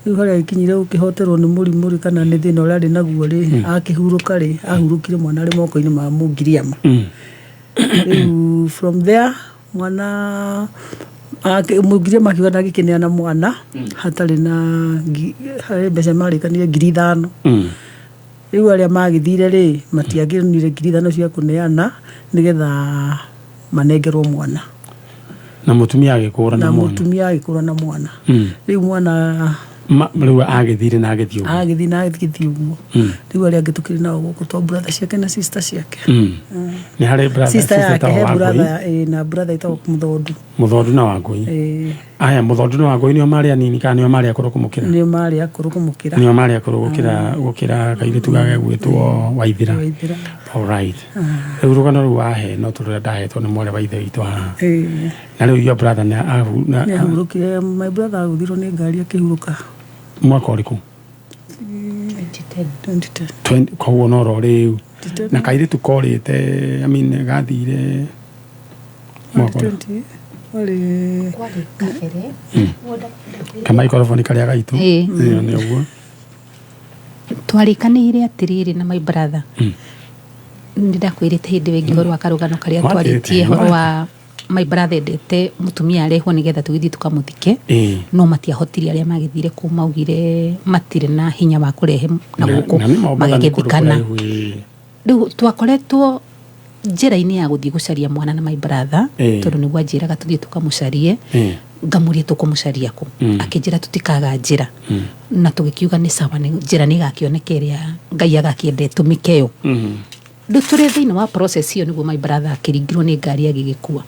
Rĩu harĩa agĩkinyire gũkĩhoterwo nĩ mũrimũ rĩ kana nĩ thĩna ũrĩa arĩ naguo rĩ, akĩhurũka rĩ, ahurũkire mwana arĩ moko-inĩ ma Mũngiriama. Rĩu from there mwana Mũngiriama akiuga ndangĩkĩneana mwana hatarĩ na harĩ mbeca marĩkanire 5,000. Rĩu arĩa magĩthire rĩ, matiangĩonire 5,000 cia kũneana nĩgetha manengerwo mwana. Na mũtumia agĩkũra Na na mwana. mũtumia agĩkũra na mwana. Rĩu mwana Rĩu agĩthire na agĩthiĩ ũguo. Agĩthiĩ na agĩthiĩ ũguo. Rĩu arĩa angĩ tũkĩrĩ nao gũkũ to brother ciake na sister ciake. Nĩ harĩ brother Sister sister yake etagwo he Wangũi. brother na brother ĩtagwo Mũthondu. Mũthondu na Wangũi. Ĩĩ. Aya Mũthondu na Wangũi nĩo marĩ anini kana nĩo marĩ akũrũ kũmũkĩra? Nĩo marĩ akũrũ kũmũkĩra. Nĩo marĩ akũrũ gũkĩra kairĩtu gake gwĩtwo Waithĩra. Waithĩra. All right. Rĩu rũgano rũu wahe no tũrĩa ndahetwo nĩ mwarĩ wa ithe witũ haha. Ĩĩ. Na rĩu your brother nĩ ahu na Nĩ ahurũkire, my brother agũthirwo nĩ ngari akĩhurũka. Mwaka ũrĩkũ? 2010. 2010. Koguo no ro rĩu. 2010. Na kairĩtu korĩte, I mean, gathire mwaka ũrĩkũ? 20 warĩ Kwarĩ kabere. Kamaikorophone karĩa gaitũ. Ĩĩ. Ĩyo nĩ ũguo. Twarĩkanĩire atĩrĩrĩ na my brother. Nĩ ndakwĩrĩte hĩndĩ ĩyo ĩngĩ ũhoro wa karũgano karĩa Watĩte, twarĩtie ũhoro wa my brother endete mũtumia arehwo nĩgetha tũgĩthiĩ tũkamũthike. No matiahotire, arĩa magĩthire kũu maugire matirĩ na hinya wa kũrehe na gũkũ Na nĩ Mombatha nĩ kũndũ magĩgĩthikana. kũraihu, ĩĩ. Rĩu twakoretwo njĩra-inĩ ya gũthiĩ gũcaria mwana na my brother, tondũ nĩguo anjĩraga tũthiĩ tũkamũcarie. Ngamũria tũkũmũcaria kũ? Akĩnjĩra tũtikaga njĩra. Na tũgĩkiuga nĩ sawa, nĩ njĩra nĩ ĩgakĩoneka ĩrĩa Ngai agakĩenda ĩtũmĩke yo. Rĩu tũrĩ thĩinĩ wa process ĩyo nĩguo my brother akĩringirwo nĩ ngari agĩgĩkua.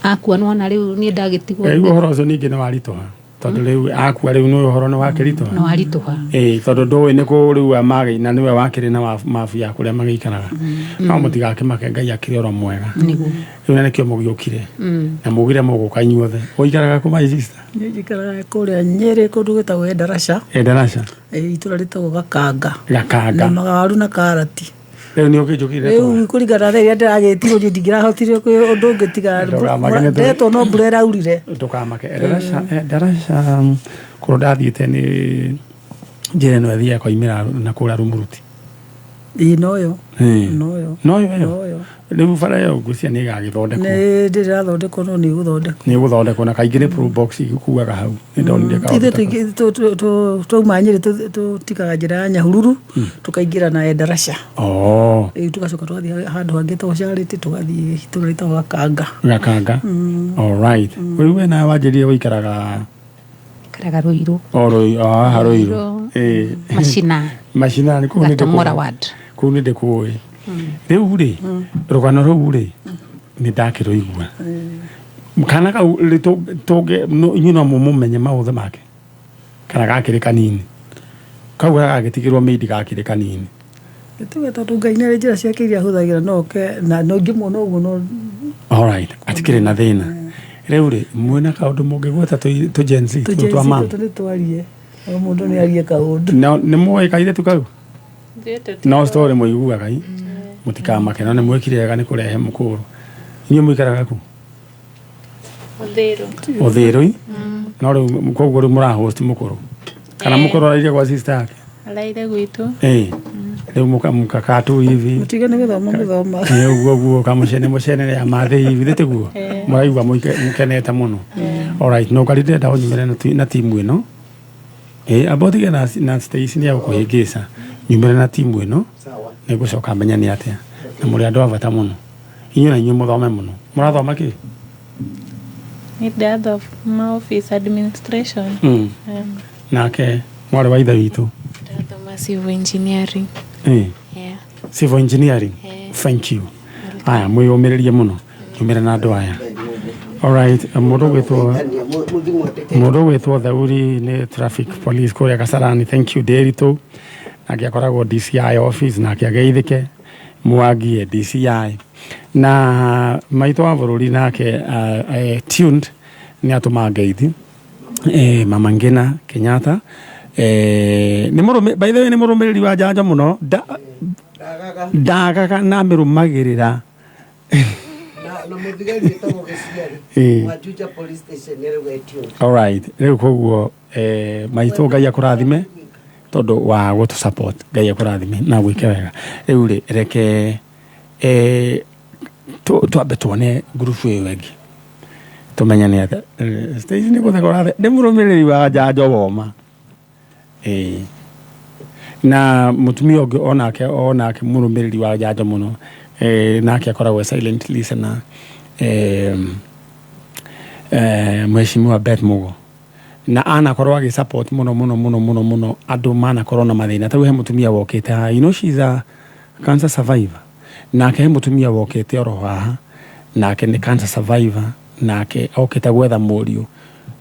Akua nĩwona rĩu niĩ ndagĩtigwo. Rĩu ũhoro ũcio ningĩ nĩ waritũha tondũ rĩu akua rĩu nĩ ũhoro nĩ wakĩritũha. Nĩ waritũha. Ĩĩ, tondũ ndũĩ nĩ kũ rĩu magĩ na nĩwe wakĩrĩ na mabu ya kũrĩa magĩikaraga. No mũtigakĩmake, Ngai akĩrĩ oro mwega. Nĩguo. Rĩu na nĩkĩo mũgĩũkire na mugire mũgũka inyuothe. Ũikaraga kũ, my sister? Niĩ njikaraga kũrĩa Nyĩrĩ kũndũ gwĩtagwo Endarasha. Endarasha. Ĩĩ, itũra rĩtagwo Gakanga. Gakanga. Na magawaru na karati. Rĩu nĩ ũkĩnjũkire. Rĩu kũringana na rĩrĩa ndĩragĩtirwo niĩ ndingĩrahotire kwĩ ũndũ ũngĩ tiga Ndũkamake nĩ ndetwo no mbura ĩraurire. Ndũkamake. Endarasha, Endarasha kũrĩa ndathiĩte nĩ njĩra ĩno ĩthiaga ĩkoimĩra na kũrĩa Rumuruti. Ĩĩ, noyo. Ĩĩ. Noyo. Noyo ĩyo. Noyo. Rĩu bara ĩyo ngwĩciria nĩ ĩgagĩthondekwo. Nĩ ndĩrathondekwo no nĩ ĩgũthondekwo. Nĩ ĩgũthondekwo na kaingĩ nĩ Probox ikuaga hau. Nĩ ndonire kaũndũ Ithuĩ ta kau. twauma Nyĩrĩ tũtikaga njĩra ya Nyahururu tũkaingĩra na Endarasha. Rĩu tũgacoka tũgathiĩ handũ hangĩ hetagwo Charity, tũgathiĩ itũra rĩtagwo Gakanga. Gakanga. All right. Rĩu we nawe wanjĩrire ũikaraga Ikaraga Rũirũ. O Rũirũ, o haha Rũirũ. Rũirũ. Ĩĩ. Macina. Macinani kũu nĩ Gatomora ndĩkũĩ. ward. Kũu nĩ ndĩkũĩ. Rĩu rĩ, rũgano rũu rĩ, nĩ ndakĩrũigua. Kana kau rĩ tũngĩ inyuĩ no mũmũmenye maũthĩ make. Kana gakĩrĩ kanini. Kau gagagĩtigĩrwo maid gakĩrĩ kanini. Tuge tondũ Ngai nĩ arĩ njĩra ciake iria ahũthagĩra no oke na no ingĩmuona ũguo no. All right. Atikĩrĩ na thĩna. Rĩu rĩ, mwĩna kaũndũ mũngĩgweta tũ Gen Z, tũ twa mama? Tũ nĩ twarie. O mũndũ nĩ arie kaũndũ. No nĩ mũĩ kairĩtu kau? No story mũiguaga i. Mũtikamake no nĩ mwĩkire wega nĩ kũrehe mũkũrũ. Inyuĩ mũikaraga kũ? Ũthĩrũ. Ũthĩrũ i? No rĩu koguo rĩu mũrahost mũkũrũ. Kana mũkũrũ araire gwa sister yake? Araire gwitũ. Ĩĩ. Rĩu mũkakaa tu hivi. Mũtige nĩ gũthoma mũthoma. Nĩ ũguo ũguo kamũcene mũcene ya mathĩ hivi thĩ tiguo. Mũraigua mũkenete mũno. Alright, no ngari ndĩrenda ũnyumĩre na timu ĩno. Ĩĩ, amba ũtige na Stacy nĩ egũkũhĩngĩca. Nyumĩre na timu ĩno. Nĩ ngũcoka menye nĩ atĩa. Na mũrĩ andũ a bata mũno. Inyuĩ na inyuĩ mũthome mũno. Mũrathoma kĩ? Nĩ ndathoma office administration. Nake mwarĩ wa ithe witũ. Ndathoma civil engineering. Ĩĩ. Yeah. Civil engineering. Eh. Thank you. Aya mwĩyũmĩrĩrie mũno nyumĩre na andũ aya. Alright, mũndũ ũgwĩtwo mũndũ ũgwĩtwo Thauri nĩ traffic police kũrĩa Kasarani. Thank you Nderitu. Nake akoragwo DCI office, nake ageithĩke. Mwangi e DCI na maitũ wa bũrũri nake tuned nĩ atũma ngeithi. Mama Ngina Kenyatta nĩ mũrũmĩ, by the way, nĩ mũrũmĩrĩri wa njanjo mũno. Ndagaga na amĩrũmagĩrĩra. Na mũthigari wĩtagwo Gĩciari wa Juja Police Station nĩ rĩu etio. Alright, rĩu koguo maitũ, Ngai akũrathime tondũ wa gũtũ support. Ngai akũrathime na gwĩke wega. Rĩu rĩ, reke twambe tuone ngurubu ĩyo ĩngĩ tũmenye nĩ atĩa. Stacy nĩ gũtheka ũrathe, nĩ mũrũmĩrĩri wa njanjo woma. Na mũtumia ũngĩ onake mũrũmĩrĩri wa njanjo mũno, nake akoragwo e silent listener, Mheshimiwa Beth Mugo, na anakorwo agĩ support mũno mũno mũno mũno mũno andũ manakorwo na mathĩna. Ta rĩu he mũtumia wokĩte haha, she's a cancer survivor. Nake he mũtumia wokĩte oro haha, nake nĩ cancer survivor, nake okĩte gwetha mũriũ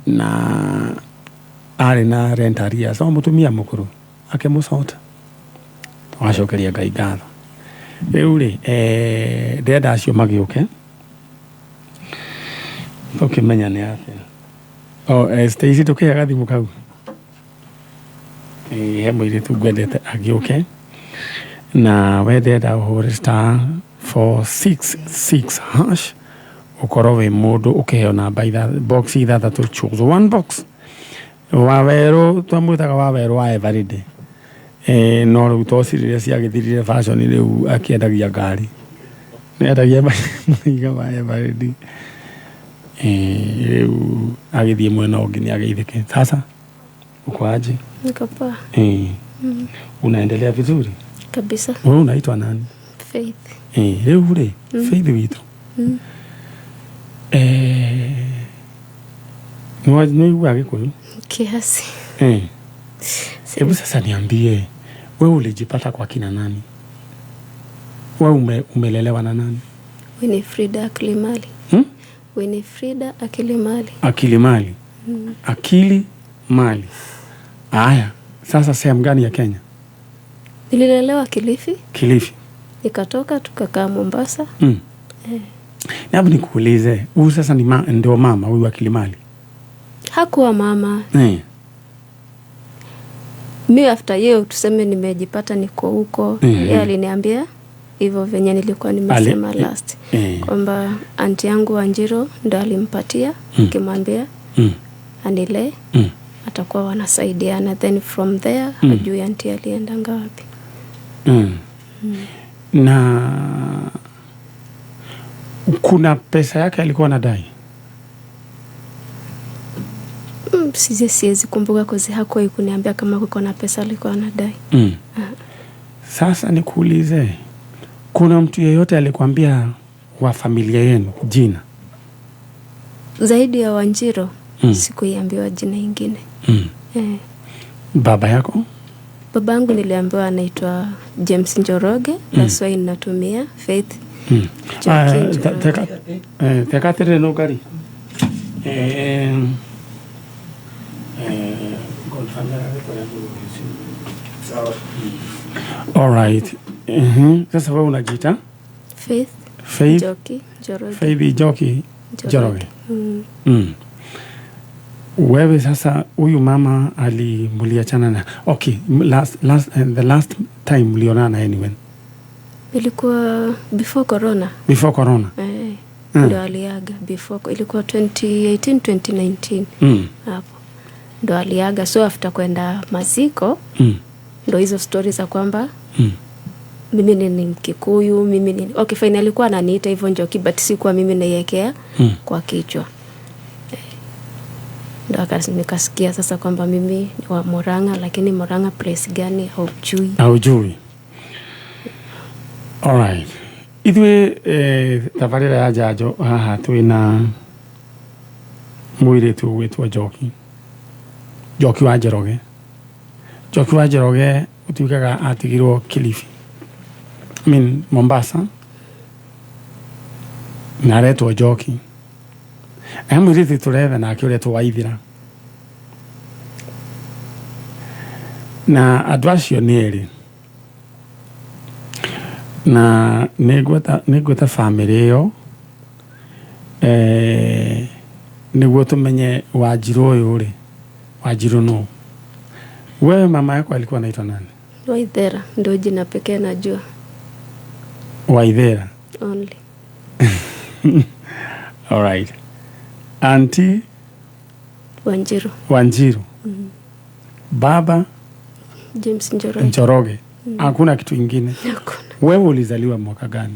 na arĩ na rent arrears, o mũtumia mũkũrũ akĩmũcota. Tũgacokeria Ngai ngatho. Rĩu rĩ, ndĩrenda acio magĩũke tũkĩmenya nĩ atĩa. Oh, Stacy, tũkĩhe gathimũ kau. He mũirĩtu ngwendete agĩũke na we ndĩrenda ũhũre *466# ũkorwo wĩ mũndũ ũkĩheo namba box ithathatũ. Choose one box. Wawerũ twamwĩtaga Wawerũ wa Eveready, no rĩu toci rĩrĩa ciagĩthirire fashion, rĩu akĩendagia ngari, nĩendagia mahiga ma Eveready. Rĩu agĩthiĩ mwena ũngĩ nĩ ageithĩke. Sasa uko aje? Niko poa. Unaendelea vizuri? Kabisa. Wewe unaitwa nani? Faith. Rĩu rĩ, Faith witũ, nĩwaigua Gĩkũyũ? Kiasi. Hebu sasa niambie, wewe ulijipata kwa kina nani? Wewe umelelewa na nani? Winifrida Akilimali. Hmm? Winifrida Akilimali. Akilimali. Akili mali. Aya, sasa sehemu gani ya Kenya? Nililelewa Kilifi, Kilifi. Nikatoka tukakaa Mombasa. Hebu nikuulize, huyu sasa ni ndio mama huyu Akilimali? Hakuwa mama. Mi after hiyo tuseme nimejipata niko huko. Yeye aliniambia hivyo venye nilikuwa nimesema last. Kwamba anti yangu Wanjiro ndo alimpatia, akimwambia anile, atakuwa wanasaidiana, then from there hajui anti aliendanga wapi. Na kuna pesa yake alikuwa anadai? Siwezi kumbuka kozi hakuwahi kuniambia kama kuko na pesa alikuwa anadai. Sasa nikuulize, kuna mtu yeyote alikwambia wa familia yenu jina? Zaidi ya Wanjiro, sikuiambiwa jina ingine. Baba yako? Babangu niliambiwa anaitwa James Njoroge, that's why ninatumia Faith. Njoki Njoroge. Teka no gari. Godfather. All right. Sasa wewe unajiita? Faith. Faith. Njoki Njoroge. Faith Njoki Njoroge. Mm. Wewe sasa huyu mama alimuliachana na, okay, last last the last time mlionana anyway? Ilikuwa before corona. Before corona. Eh, ndo aliaga before, ilikuwa 2018 2019 hapo ndo aliaga. So after kwenda maziko ndo hizo stori za kwamba mimi ni Mkikuyu, mimi ni, okay fine, alikuwa ananiita hivyo Njoki, but sikuwa mimi naiwekea kwa kichwa. Ndo nikasikia sasa kwamba mimi ni wa Murang'a, lakini Murang'a place gani haujui. Haujui. Alright. Ithuĩ tabarĩra ya njanjo haha twĩna mũirĩtu ũgwĩtwo Njoki, Njoki wa Njoroge. Njoki wa Njoroge ũtuĩkaga atigirwo Kilifi, I mean Mombasa. Na aretwo Njoki. He mũirĩtu tũretha nake ũretwo Waithira. Na andũ acio nĩ erĩ. Na nĩ ngwĩta bamĩrĩ ĩyo nĩguo tũmenye Wanjirũ ũyũ rĩ, Wanjirũ nũ. Wewe mama yako alikuwa anaitwa nani? Waithera ndio jina pekee najua. Waithera. Only. All right. Auntie Wanjiru. Wanjiru. Baba James Njoroge. Njoroge. Hakuna kitu ingine. Hakuna. Wewe ulizaliwa mwaka gani?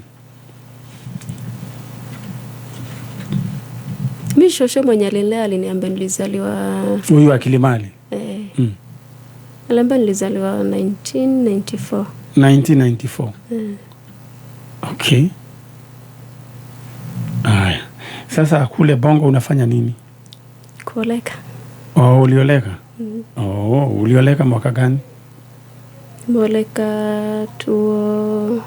Mi shosho mwenye alinilea aliniambia nilizaliwa Huyu wa Kilimali. Aliambia nilizaliwa 1994. 1994. Okay. Aya. Sasa kule Bongo unafanya nini? Kuoleka. Oh, ulioleka? Oh, ulioleka mwaka gani? Nimeoleka 2009.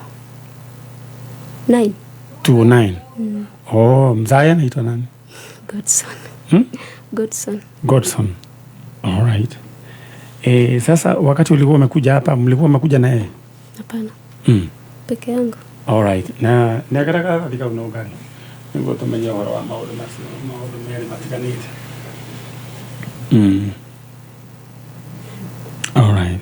2009. Oh, mzae anaitwa nani? Godson. Hmm? Godson. Godson. All right. Sasa wakati ulikuwa umekuja hapa, mlikuwa umekuja na yeye? Hapana. Peke yangu. All right. Na nĩagaragara thika no ngari. Nĩguo tũmenye ũhoro wa maũndũ macio, maũndũ merĩ matiganĩte. All right.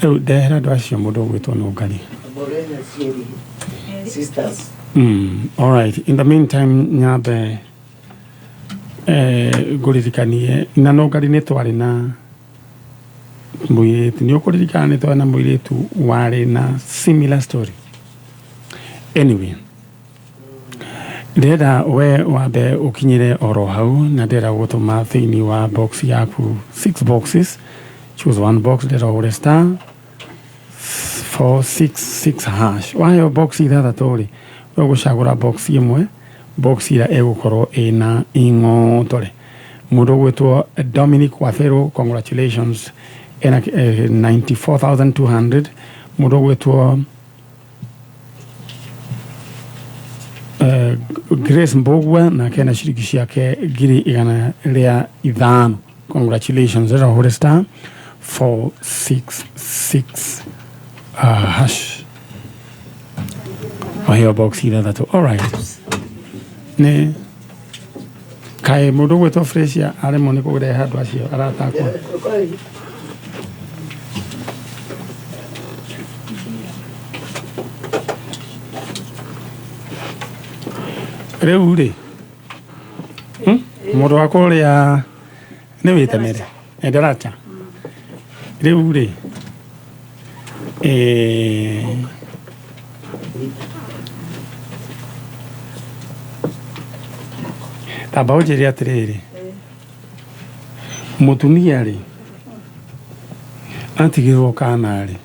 Rĩu ndehera andũ acio mũndũ ũgwĩtwo Nũngari. Sisters. All right. In the meantime, nyambe ngũririkanie na Nũngari nĩ twarĩ na mũirĩtu, nĩ ũkũririkana nĩ twarĩ na mũirĩtu warĩ na similar story. Anyway, ndĩrenda we wambe ũkinyĩre oro hau na ndĩrenda gũtũma thĩinĩ wa box yaku 6 boxes, choose one box, ndĩrenda ũhũre star 466 hash. Waheo box ithathatũ rĩ, we ũgũcagũra box ĩmwe, box ĩrĩa ĩgũkorwo ĩna ing'otore. Mũndũ ũgwĩtwo Dominic Watheru, congratulations, ena 94,200. Mũndũ ũgwĩtwo Grace Mbugua nake ena ciringi ciake 105,000. Congratulations. Ĩra ũhũre star 466 hash. Waheo box ithathatũ. All right. Nĩ kaĩ mũndũ ũgwĩtwo Fresia aremwo nĩ kũrehe andũ acio aratakwo. Rĩu rĩ, mũndũ wa kũrĩa nĩ wĩtemere Ndaracha. Rĩu rĩ, tamba ũnjĩre atĩrĩrĩ, mũtumia rĩ atigĩrwo kana rĩ,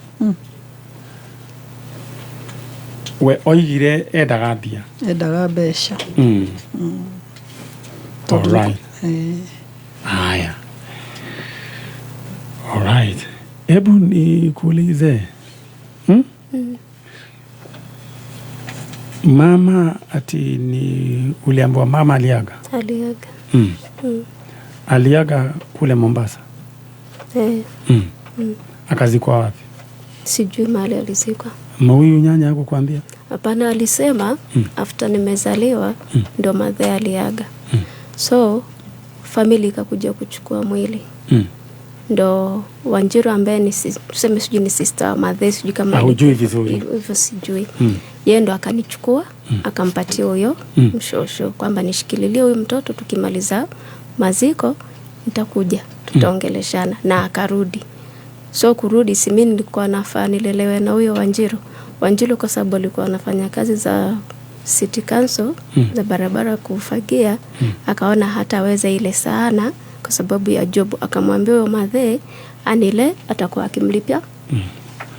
we oigire endaga mbia, endaga mbeca. All right. Haya. All right. Hebu nikuulize. Mama ati ni uliambiwa mama aliaga? Aliaga. Aliaga kule Mombasa? Akazikwa wapi? Sijui mahali alizikwa. Huyu nyanya hakukwambia? Hapana, alisema after nimezaliwa ndo madhe aliaga. So family ikakuja kuchukua mwili. Ndo Wanjiru ambaye ni tuseme sijui ni sister madhe, sijui kama hujui vizuri. Hivyo sijui. Yeye ndo akanichukua, akampatia huyo mshosho kwamba nishikililie huyu mtoto, tukimaliza maziko nitakuja tutaongeleshana, na akarudi. So kurudi, si mimi nilikuwa nafaa nilelewe na huyo Wanjiru. Wanjiru kwa sababu alikuwa anafanya kazi za city council, za barabara kufagia, akaona hataweza ile sana kwa sababu ya job, akamwambia huyo madhe anile atakuwa akimlipia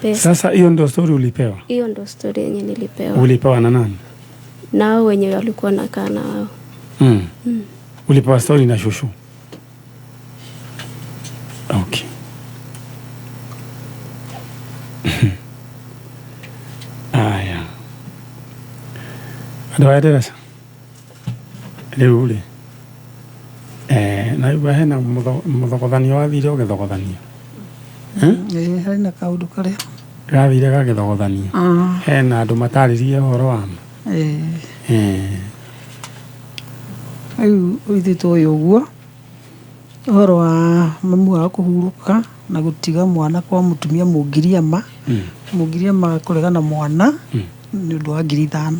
pesa. Sasa hiyo ndio story ulipewa? Hiyo ndio story yenye nilipewa. Ulipewa na nani? Nao wenyewe walikuwa nakaa na wao. Ulipewa story na shushu? Okay. Aya. Andũ aya ndĩreca rĩu rĩ na igua hena mũthogothanio wathire ũgĩthogothanio. Harĩ na kaũndũ karĩa gathire gagĩthogothanio. Hena andũ matarĩrie ũhoro wa ma. Rĩu ithuĩ tũĩ ũguo ũhoro wa mamu wao kũhurũka na gũtiga mwana kwa mũtumia Mũngiriama. Mũngiriama kũregana mwana nĩ ũndũ wa 5,000.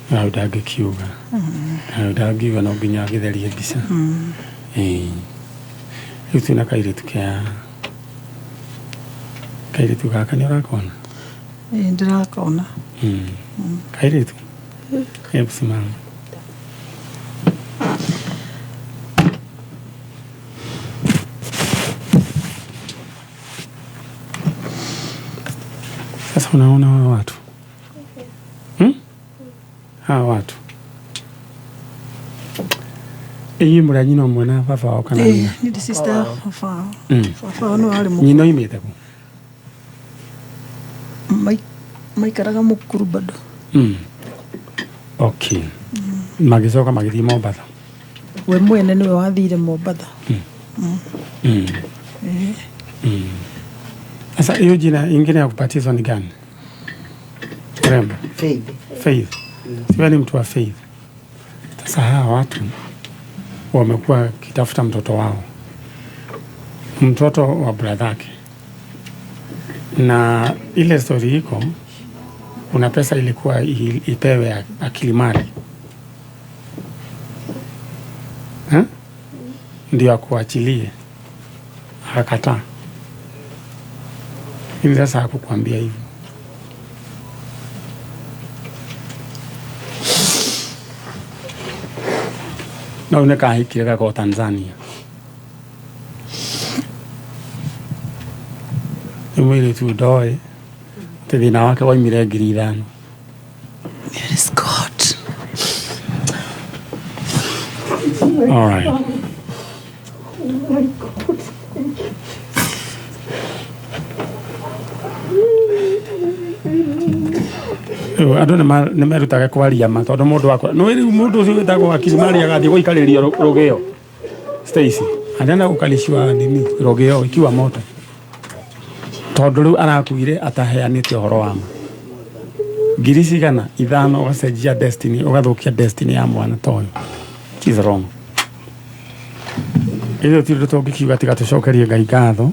Hau ndangĩkiuga. Hau ndangiuga no nginya agĩtherie mbica. Rĩu twĩna kairĩtu kea kairĩtu gaka nĩ ũrakona? Ĩĩ ndĩrakona. Kairĩtu? Hebu simama. Sasa unaona hawa watu? Hawa watu inyuĩ mũrĩ a nyina ũmwe na baba wao kana nyina? Nĩ ndĩ sister baba wao. Baba wao nĩwe warĩ mũkũrũ. Nyina oimĩte kũ? Maikaraga Mũkuru bado. Okay. Magĩcoka magĩthiĩ Mombatha. We mwene nĩwe wathire Mombatha. Sasa hiyo jina ingine ya kubatizwa ni gani? Rembo. Faith. Faith. Siwe ni mtu wa faith. Sasa hawa watu wamekuwa kitafuta mtoto wao, mtoto wa brother yake, na ile story iko, kuna pesa ilikuwa ipewe Akilimali, Ndio akuachilie, akakataa. Lakini sasa hakukwambia hivyo. No nĩ kahikire gako Tanzania. Rĩu mũirĩtu ndoĩ atĩ thĩna wake waimire 5,000. There is God. All right. Rĩu andũ nĩ merutage kwaria ma tondũ mũndũ wakwa nĩ rĩu mũndũ ũcio wĩtagwo Akilimali agathiĩ gũikarĩrio rũgĩo. Stacy anaenda gũkalishwa nini rũgĩo ikiwa moto tondũ rĩu arakuire ataheanĩte ũhoro wa ma. 5,000 ũgacenjia destiny, ũgathũkia destiny ya mwana ta ũyũ. Which is wrong. Ithuĩ ti ũndũ tũngĩkiuga tiga tũcokerie Ngai ngatho.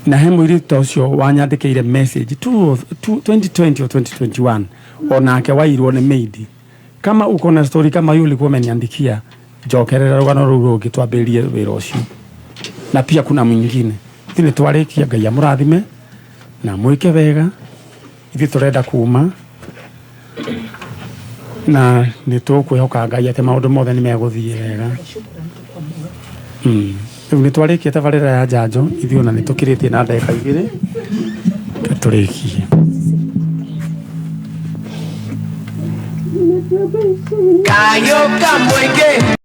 Na he mũirĩtu ta ũcio wanyandĩkĩire message 2020 or 2021, onake wairwo nĩ maid. Kama uko na story kama hiyo ulikuwa umeniandikia, njokerera rũgano rũu rũngĩ twambĩrĩrie wĩra ũcio. Na pia kuna mwingine. Ithuĩ nĩ twarĩkia, Ngai amũrathime na mwĩke wega. Ithuĩ tũrenda kuma na nĩ tũkwĩhoka Ngai atĩ maũndũ mothe nĩ megũthiĩ wega. Rĩu nĩ twarĩkia tabarĩra ya njanjo, ithuĩ ona nĩ tũkĩrĩtie na ndagĩka 2 tũrĩkie. Kayo kamweke.